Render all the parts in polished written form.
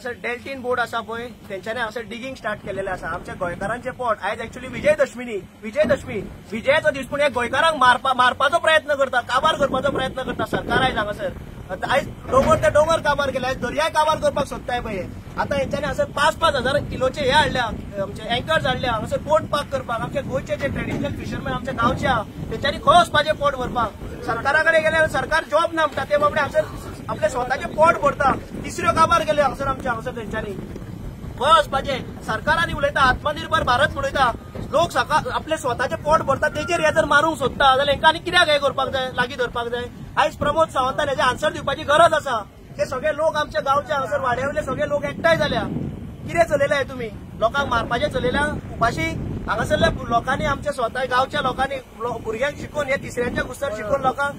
हांगासर डेल्टीन बोर्ड आसा पळय तेंच्यांनी हांगासर डिगींग स्टार्ट केलेलें आसा. आमच्या गोंयकारांचे पोट आयज एक्चुअली विजयदशमी विजयाचो दीस, पूण हे गोंयकारांक मारपाचो प्रयत्न करता, काबार करपाचो प्रयत्न करता सरकार आयज हांगासर. आयज दोंगर ते दोंगर काबार केले, आयज दर्याय काबार करपाक सोदताय पळय. आतां हेंच्यांनी हांगासर 5-5 हजार किलोचे हे हाडल्या, आमचे एंकर्स हाडल्या हांगासर बोट पार्क करपाक. आमचे गोंयचे जे ट्रेडिशनल फिशरमॅन आमच्या गांवचे आहा तेंच्यांनी खंय वचपाचें पोट भरपाक? सरकारा कडेन गेल्यार सरकार जॉब ना म्हणटा, ते बाबडे हांगासर आपले स्वताचे पोट भरता. तिसऱ्यो काबार केल्यो हांगासर आमच्या हांगासर तेंच्यांनी खंय वचपाचें? सरकारांनी उलयता आत्मनिर्भर भारत उलयता, लोक आपले स्वताचे पोट भरता तेजेर हे जर मारूंक सोदता जाल्यार हेंकां आनी कित्याक हें करपाक जाय, लागीं धरपाक जाय? आयज प्रमोद सावंतान हेजे आन्सर दिवपाची गरज आसा. ते सगळे लोक आमच्या गांवचे हांगासर वाड्यावयले सगळे लोक एकठांय जाल्या. कितें चलयलां तुमी? लोकांक मारपाचें चलयलां उपाशी? हांगासरल्या लोकांनी आमच्या स्वता गांवच्या लोकांनी भुरग्यांक शिकोवन हे तिसऱ्यांच्या गुस्तार शिकोवन लोकांक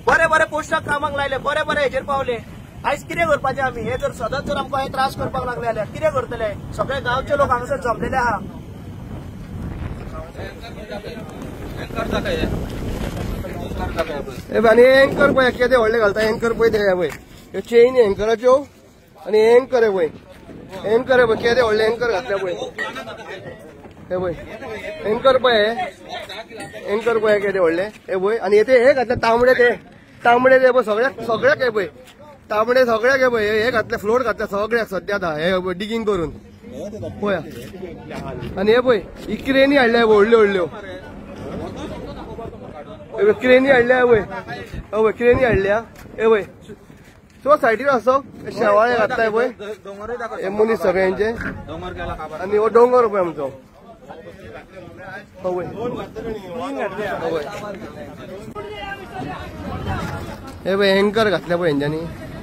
बरे बरे पोस्टाक कामाक लायले, बरे बरे हेजेर पावले. आयज कितें करपाचें आमी? हे जर सदांच जर आमकां हे त्रास करपाक लागले जाल्यार कितें करतले? सगळे गांवचे लोक हांगासर जमलेले आहा. आनी एंकर पळय केदे व्हडले घालता, एंकर पळय ते पळय ह्यो चेनी एंकराच्यो आनी एंकर पळय, एंकर पळय केदे व्हडले एंकर घातले पळय, हे पळय एंकर पळय, एंकर पळय केदे व्हडले हे पळय. आनी ते हे घातले तांबडे, ते तांबडे ते पळय सगळ्याक, सगळ्याक हे पळय तांबडे सगळ्याक हे पळय हे घातले फ्लोट घातले सगळ्याक सद्या आतां हे डिगींग करून पळया. आनी हे पळय ही क्रेनी हाडल्या व्हडल्यो व्हडल्यो क्रेनी हाडल्या पळय, हय क्रेनी हाडल्या हे पळय. सो सायडीर आसो शेवाळे घातलाय पळय हे मनीस सगळ्यांचे. आनी हो दोंगर पळय आमचो, हय हय हे पळय एंकर घातले पळय हेंच्यांनी,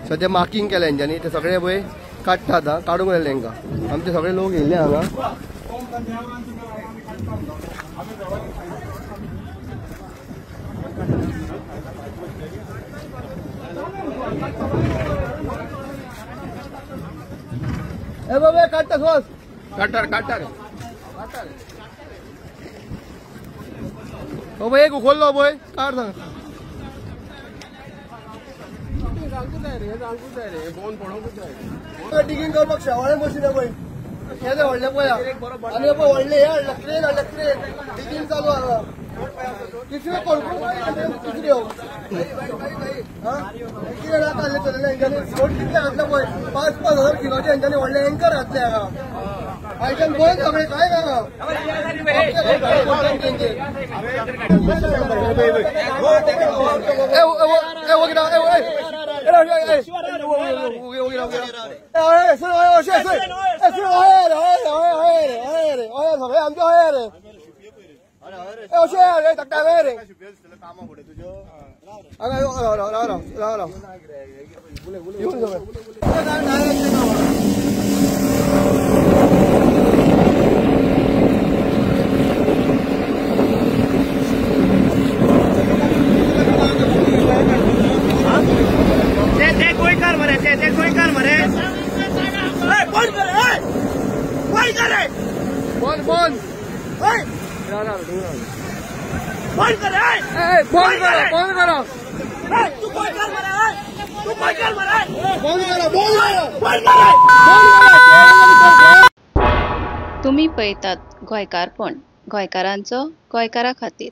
सद्या मार्किंग केल्या हेंच्यांनी. ते सगळे पळय काडटा आतां, काडूंक लागले हेंकां. आमचे सगळे लोक येयल्ले हांगा. ए बाबा काडटा सोस, काडटा काडटा रे. हो पळय एक उखल्लो पळय, काड सांग. डिगींग करपाक शेवाळे मशीन पळय केदे व्हडले पळय. आनी पळय व्हडले हे हाडले क्रेन हाडले, क्रेन डिगींग चालू आसा. तिसऱ्यो कोण तिसऱ्यो कितें ना काडले चलयले हेंच्यांनी. फ्लोट कितले घातले पळय, 5-5 हजार किलोचे हेंच्यांनी व्हडले एंकर घातले हांगा. आयच्यान बंद सगळे काय हांगा. ते गोंयकार मरे, ते गोंयकार मरे. बंद कर, बंद कर, बंद बंद बंद कर, बंद करा, बंद करा. तू गोंयकार मरे, तू गोंयकार मरे, बंद करा, बंद करा, बंद करा. तुम्ही पळयतात गोंयकारपण, गोंयकारांचो गोंयकारा खातीर.